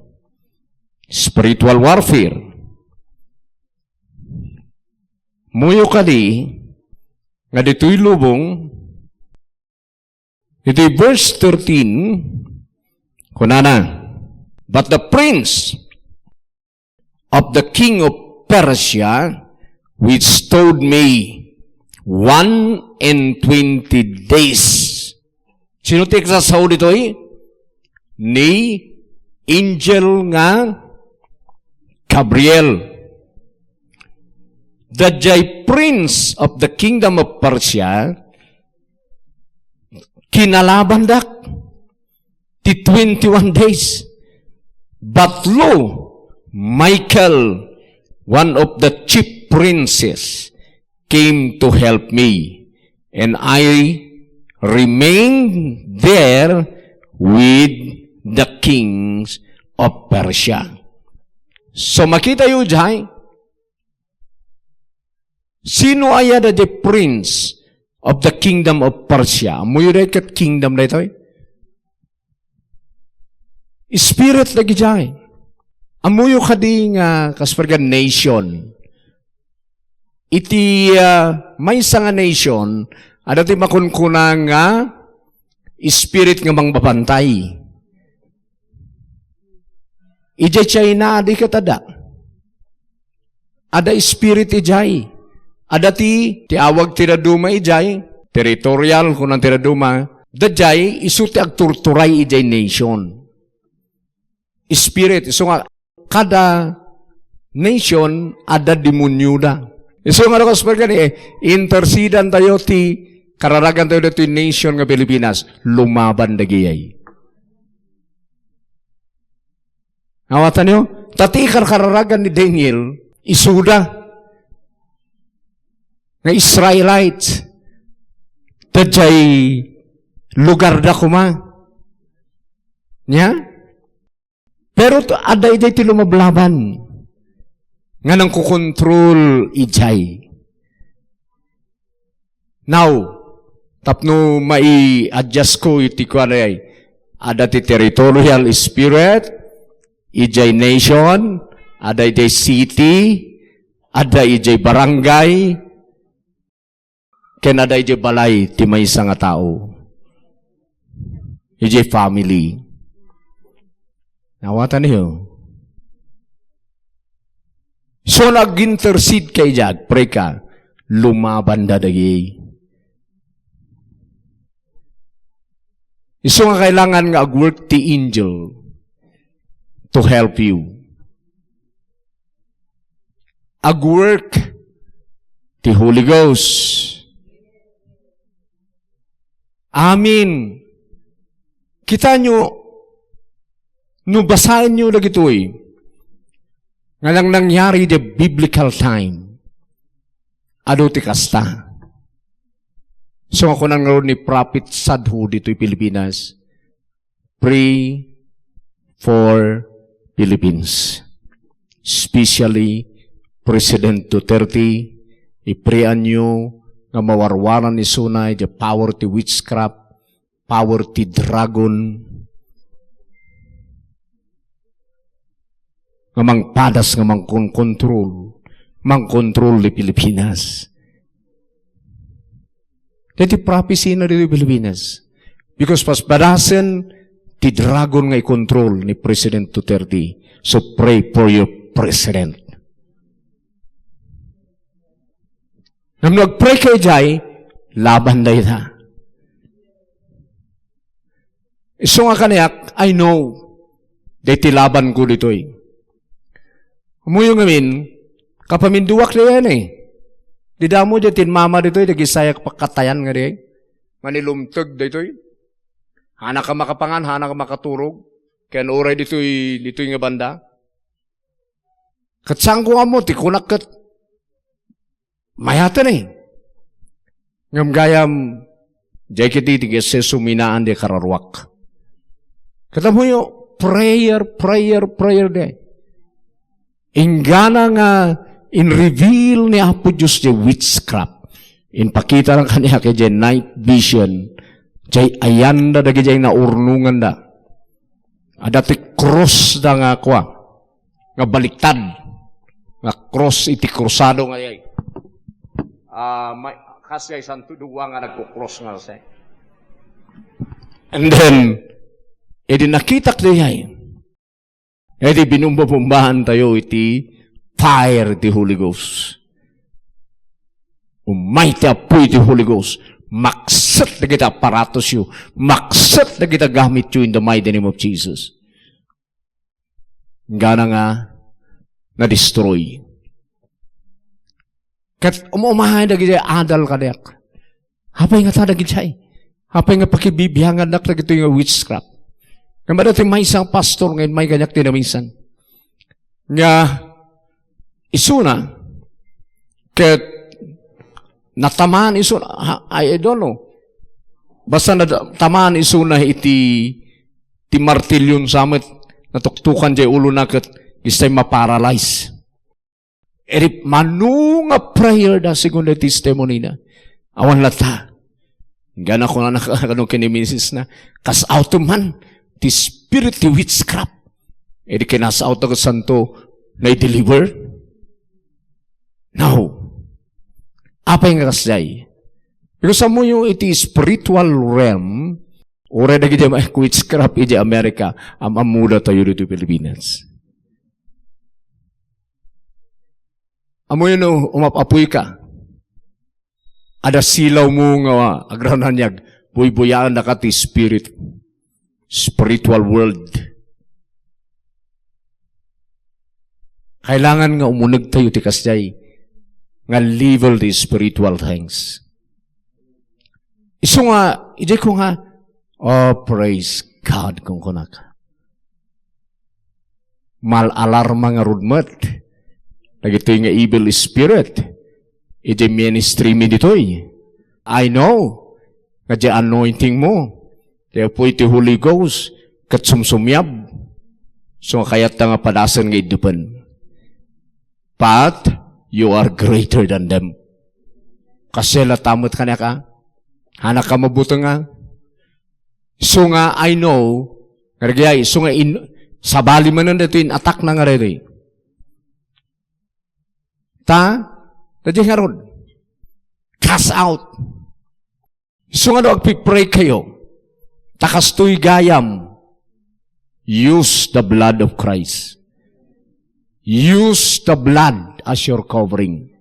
Spiritual warfare. Muyo kadi nga ditoy lubong, iti verse thirteen, kunana, "But the prince of the king of Persia withstood me one and twenty days." Sino ti agsasao ditoy? Ni angel nga Gabriel. Dayjay prince of the kingdom of Persia, kinalabandak ti twenty-one days. But lo, Michael, one of the chief princes, came to help me, and I remained there with the kings of Persia. So, makitayo jay, sino aya dayjay prince of the kingdom of Persia? Ammoyo daytoy ket kingdom daytoy? Spirit dagijay. Ammoyo kadi nga kas pargan nation? Iti, ah, maysa nga nation, adda ti makunkuna nga spirit nga mangbabantay. Idiay China, adi ket adda. Adda spirit idiay. Adda ti, ti awag ti dadduma idiay, territorial, kunan ti dadduma. Dayjay, isu ti agturturay idiay nation. Spirit, isu nga, kada nation, adda demonioda. Isu nga, kas pargan, eh, intercedantayo ti kararagantayo ditoy nation nga Pilipinas. Lumaban dagijay. Awatanyo? Ta ti karkararagan ni Daniel, isuda nga Israelites, dayjay lugarda koma. Nya? Pero to, adda idiay ti lumablaban nga nangkokontrol idiay. Now, tapno mai-adjust ko iti kuanay, adda ti territorial spirit, idiay nation, adda idiay city, adda idiay barangay, ken adda idiay balay ti maysa nga tao. Idiay family. Awatanyo? So, nag-intercede ka idiay, pray ka, lumabanda dagijay. Isu nga kailangan nga ag-work ti angel to help you. Ag-work ti Holy Ghost. Amen. Kitanyo, no basaenyo dagitoy, nga nang nangyari the biblical time, adu ti kasta. So, nga kunan ngarud ni Prophet Sadhu ditoy Pilipinas, "Pray for Philippines, especially President Duterte Ipreanyo nga mawarwaran isuna idiay power ti witchcraft, power ti dragon, nga mangpadas, nga mangkonkontrol, mangkontrol di Pilipinas. Daytoy prophecy na ditoy Pilipinas. Because paspadasen ti dragon nga ikontrol ni President Duterte. So pray for your president. Ngem no agpray kayo jay, laban dayta. Isu nga kaniak, I know, daytoy labanko ditoy. Ammoyo ngamin, kapaminduak diay ni. Didamo diay tinmama ditoy, dagiti sayak pakatayan nga diay. Manilumteg daytoy. Hanaka makapangan, hanaka makaturog. Ken uray ditoy, ditoy nga banda. Ket saanko nga ammo, ti kunak ket mayat ni. Ngem gayam, jay kadi ti suminaan di kararuak. Ket ammoyo, prayer, prayer, prayer di. Inggana nga in-reveal ni Apo Dios di witchcraft. Inpakita lang kaniak idiay night vision, jay ayanda dagiti naurnonganda. Adda ti cross da nga kua, nga baliktad. Nga cross iti krusado nga jay. Ah, may, kas jay Santo Dua nga nagko-cross nga kasi. And then, idi nakitak diay, idi binumbabumbahan tayo iti fire ti Holy Ghost. Umay ti apuy ti Holy Ghost. Makset dagiti aparatosyo. Makset dagiti gamityo in the mighty name of Jesus. Inggana nga na-destroy. Ket um-, umay dagiti adal kaniak. Apay ngata dagiti ay? Apay nga pakibibiangannak dagitoy nga witchcraft? Ngem adda ti maysa nga pastor nga immay kaniak ti naminsan. Nga isuna, ket natamaan isuna, ha, I, I don't know. Basta natamaan isuna iti, ti martilyon sa met, natuktukan jay ulona ket isu ti ma-paralyze. Idi mano nga prayer da, segun ti testimony na. Awan latta. Inggana kunana kano ken ni misis na, "Cast out man ti spirit ti witchcraft." Idi kinas out ket santo, na-deliver? No. Apay nga kasjay? Because ammoyo iti spiritual realm, uray dagiti witchcraft iti America, am-ammoda tayo dito Pilipinas. Ammoyo no umap-apuyka, adda silawmo nga agragnaniag, buybuyaennaka ti spirit, spiritual world. Kailangan nga umuneg tayo ti kasjay nga level ti spiritual things. Isu nga, ijay ko nga, "Oh, praise God," kunkunaka. Mal-alarma ngarud met dagitoy nga evil spirit iti ministry mi ditoy. I know nga di anointing mo, ti apuy ti Holy Ghost, ket sumsumiab. So, kayatta nga padasen nga iddepen. But you are greater than them. Kasla ta met kaniak, a? Hanaka mabutenga? Isu nga, I know, nga dagiti, isu nga in-, sabali manen daytoy in-attack na nga daytoy. Ta, daytoy ngarud. Cast out. Isu nga no agpipray kayo, ta kastoy gayam, use the blood of Christ. Use the blood as your covering.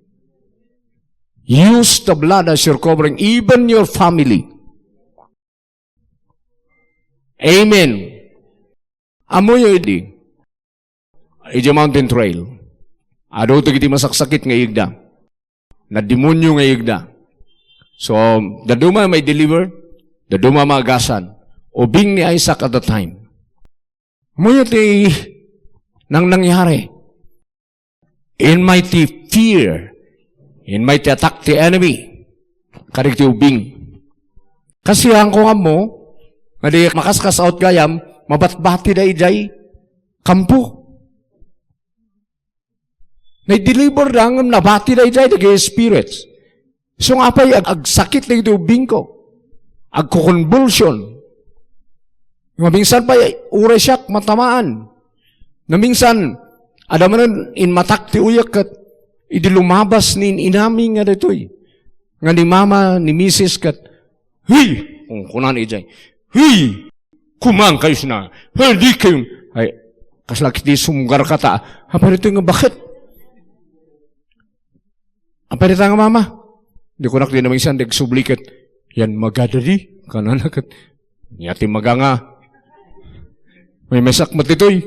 Use the blood as your covering, even your family. Amen. Ammoyo idi, idiay mountain trail, adu dagiti masaksakit nga igda. Nademonio nga igda. So, dadduma may deliver, dadduma maagasan. Ubing ni Isaac at the time. Ammoyo ti nang nangyari. In mighty fear, in mighty attack ti enemy, kadagiti ubing. Kasi ang kung ammo, nga di makaskas out gayam, mabatbati da idiay kampo. Naideliver da ngem nabati daydiay dagiti spirits. Isu nga apay ag-, agsakit dagiti ubbingko. Agko-convulsion. Maminsan pay, uray siak matamaan. Naminsan, adda manen inmatak ti uyek ket idi lumabas ni inami nga daytoy. Nga ni mama, ni misis ket, "Hey!" Kunkunana idiay. "Hey! Kumankayos na. Hey, di kayo." Ay, kasla iti sumgar ka ta. Apay daytoy nga baket? Apay dayta nga mama? Di kunak di naminsan, di agsubli ket, "Yan maga dadi?" Kanana ket, "Nia ti maga nga." Maymaysak met ditoy.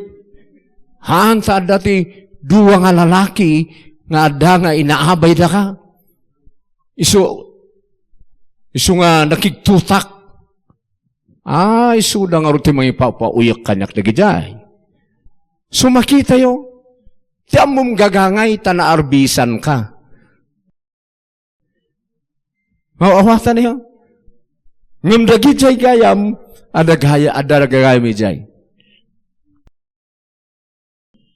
Haan ta adda ti dua nga lalaki nga adda nga inaabay daka. Isu, isu nga nakigtutak. Ay, isuda ngarud ti mangipapauyek kaniak dagidiay. Sumakitayo, ti ammom gagangay ta naarbisan ka. Maawatanyo? Ngem dagidiay gayam, adda gaya-, adda gagayam idiay.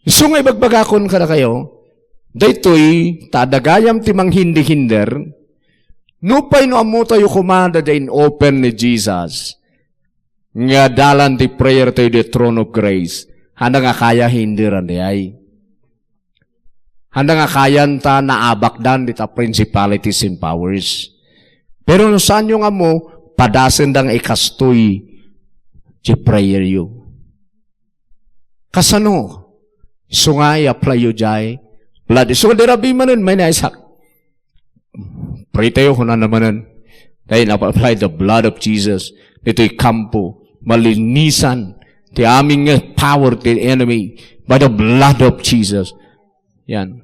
Isu nga ibagbagakon kadakayo, daytoy ta adda gayam ti manghindi-hinder, nupay no ammotayo koma daydiay in-open ni Jesus, nga dalan ti prayer tayo the throne of grace, haanda nga kaya hinderan diay. Haanda nga kayan ta naabakdan dita principalities and powers. Pero no saanyo nga ammo, padasenda nga ikastoy ti prayer yo. Kasano? Isu nga i-apply yo jay blood. Isu nga di rabii manen, may naisak. Pray tayo, kunana manen. Tayo, napa-apply the blood of Jesus. Ditoy kampo, malinisan ti amin nga power ti enemy by the blood of Jesus. Yan.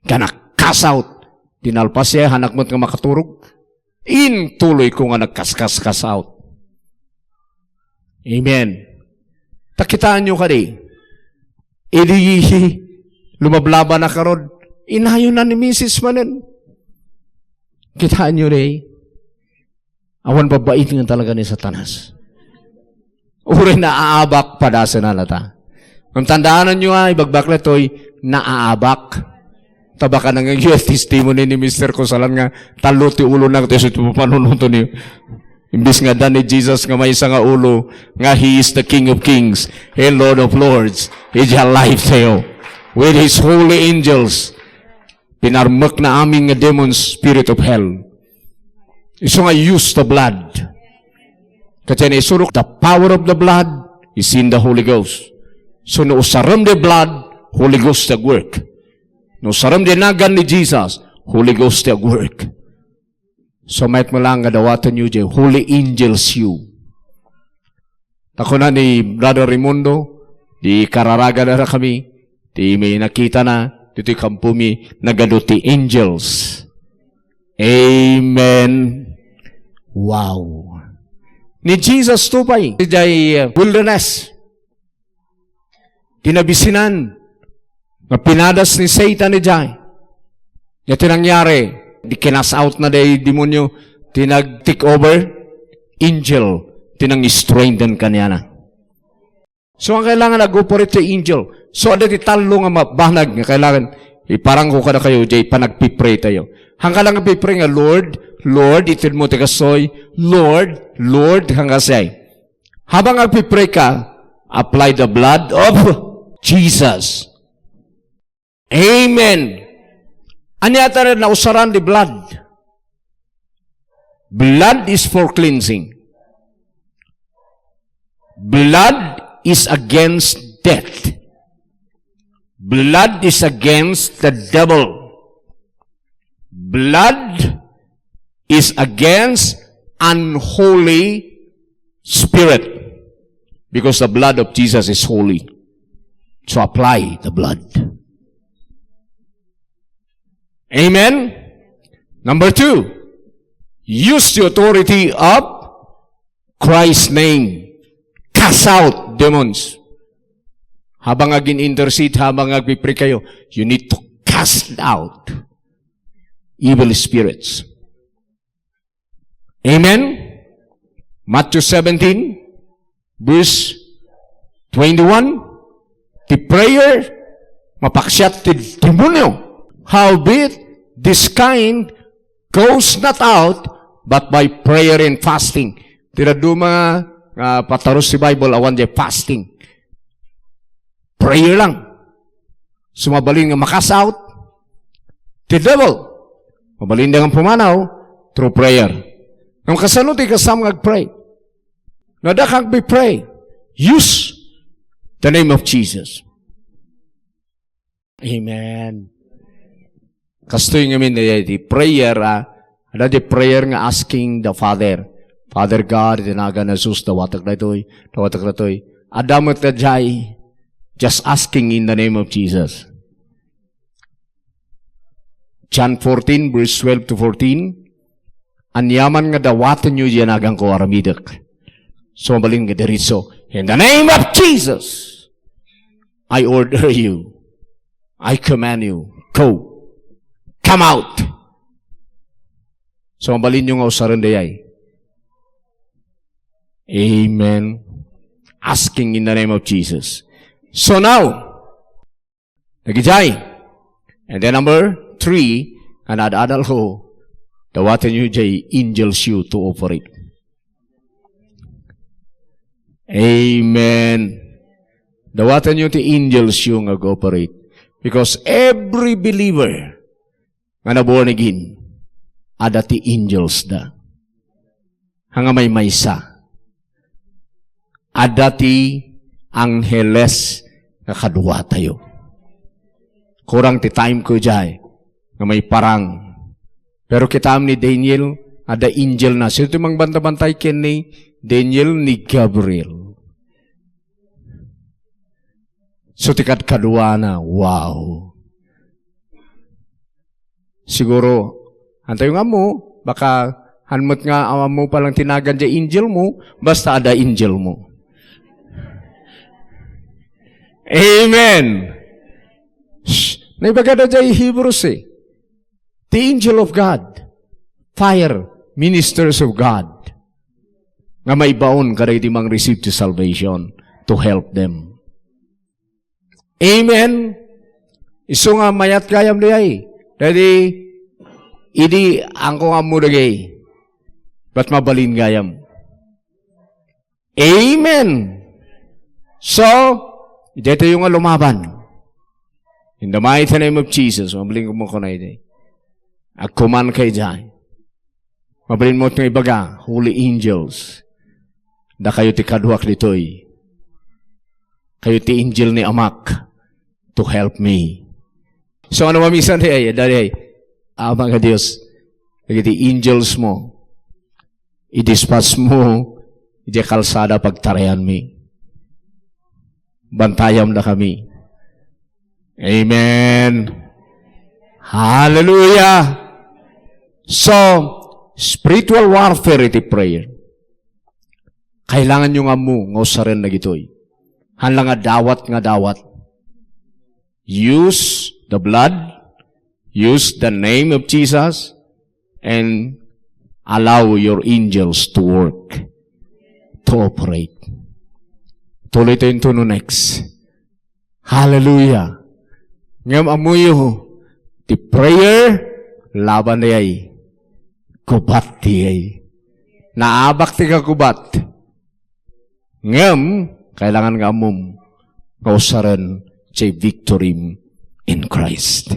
Kana cast out. Dinalpas ya, anak met nga makaturog. Intuloy ko nga nagkaskas, cast out. Amen. Ta kitaenyo kadi, idi lumablaba na karod, inayon na ni misis manen. Kitaenyo di, awan babaitngen talaga ni Satanas. Uray naaabak, padasenna ta. Ngem tandaananyo a, ibagbagak daytoy, naaabak. Ta baka nangngegyo a testimony ni Mister Kusalan nga tallo ti ulona ket isu ti panunotenyo. Imbes nga adda ni Jesus nga maysa nga ulo, nga He is the King of Kings and Lord of Lords. Idiay life tayo. With His holy angels, pinarmekna amin nga demons, spirit of hell. Isu nga use the blood. Ket yan isurok, the power of the blood is in the Holy Ghost. So, no usarem the blood, Holy Ghost ti agwork. No usarem the nagan ni Jesus, Holy Ghost ti agwork. So, mayat mo lang nga dawatenyo diay holy angels yo. Ta kuna ni Brother Raimundo, di kararaga da kami, ti may nakita na, ditoy kampo mi, nagadu ti angels. Amen. Wow. Ni Jesus to pay, idiay, uh, wilderness. Ti nabisinan nga pinadas ni Satan idiay. Nia ti nangyari, di kinas out na day demonyo, ti nag-take over, angel, ti nang-strengthen kaniana. So, ang kailangan nag-operate ti angel. So, adda ti tallo nga mabanag nga kailangan iparangko kadakayo, jay panagpipray tayo. Hangka lang pipray nga, "Lord, Lord," ited mo ti kastoy, "Lord, Lord," hangka say. Habang agpipray ka, apply the blood of Jesus. Amen. Ania ta nausaran ti blood? Blood is for cleansing. Blood is against death. Blood is against the devil. Blood is against unholy spirit, because the blood of Jesus is holy. So apply the blood. Amen? Number two, use the authority of Christ's name. Cast out demons. Habang agin-intercede, habang agpipray kayo, you need to cast out evil spirits. Amen? Matthew seventeen, verse twenty-one, ti prayer Mapaksiat ti demonio. Howbeit, this kind goes not out but by prayer and fasting. Ti dadduma nga patarus ti Bible, awan diay fasting. Prayer lang. So, mabalin nga ma-cast out ti devil. Mabalin da nga pumanaw through prayer. Ngem kasano ti kasam nga agpray? No, adda kang pray. Use the name of Jesus. Amen. Kastoy ngamin ti prayer, ah, adda ti prayer nga asking the Father. Father God, iti nagan Jesus, dawatek daytoy, dawatek daytoy. Adda met daydiay, just asking in the name of Jesus. John fourteen, verse twelve to fourteen, "Aniaman nga dawatenyo diay naganko, aramidek." So, mabalin nga diretso, "In the name of Jesus, I order you. I command you. Go. Come out." So, mabalinyo nga usaren dayay. Amen. Asking in the name of Jesus. So now, Dagidiay. And then number three, an ad-adal ko, dawatenyo diay angels yo to operate. Amen. Dawatenyo ti angels yo nga operate. Because every believer nga na born again, adda ti angels da. Nga maymaysa. Adda ti angheles nga kaduatayo. Kurang ti time ko diay nga maiparang. Pero kitaem ni Daniel, adda angel na. Sino ti mangbanta-bantay ken ni Daniel? Ni Gabriel. So, ti kadkaduana, wow. Siguro, antayo nga ammo, baka han met nga ammo pa lang ti nagan diay angel mo, basta adda angel mo. Amen. Shh. Naibaga da diay Hebrews eh. The angel of God, fire, ministers of God, nga maibaon kadagiti mang-receive ti salvation to help them. Amen. Isu nga mayat gayam diay. Dadi, idi angko nga ammo dagay. But mabalin gayam. Amen. So, daytoy nga lumaban. In the mighty name of Jesus, mabalin ko mo kunay di. Agkuman kay diay. Mabalin mo itong ibaga, holy angels. Dakayo ti kaduak ditoy. Kayo ti angel ni Amak to help me. So, ano mamisan di ay, dali ay, Ama nga Dios, dagiti angels mo, i-dispatch mo, iti kalsada pagtarayanmi. Bantayam da kami. Amen. Hallelujah. So, spiritual warfare iti prayer. Kailangan nyo nga ammo nga usaren dagitoy. Haan la nga dawat nga dawat. Use the blood, use the name of Jesus, and allow your angels to work, to operate. Tuloy tayo into no next. Hallelujah. Ngem ammoyo, ti prayer, laban diay. Gubat diay. Naabak ti kagubat. Ngem, kailangan nga ammom nga usaren ti victory in Christ.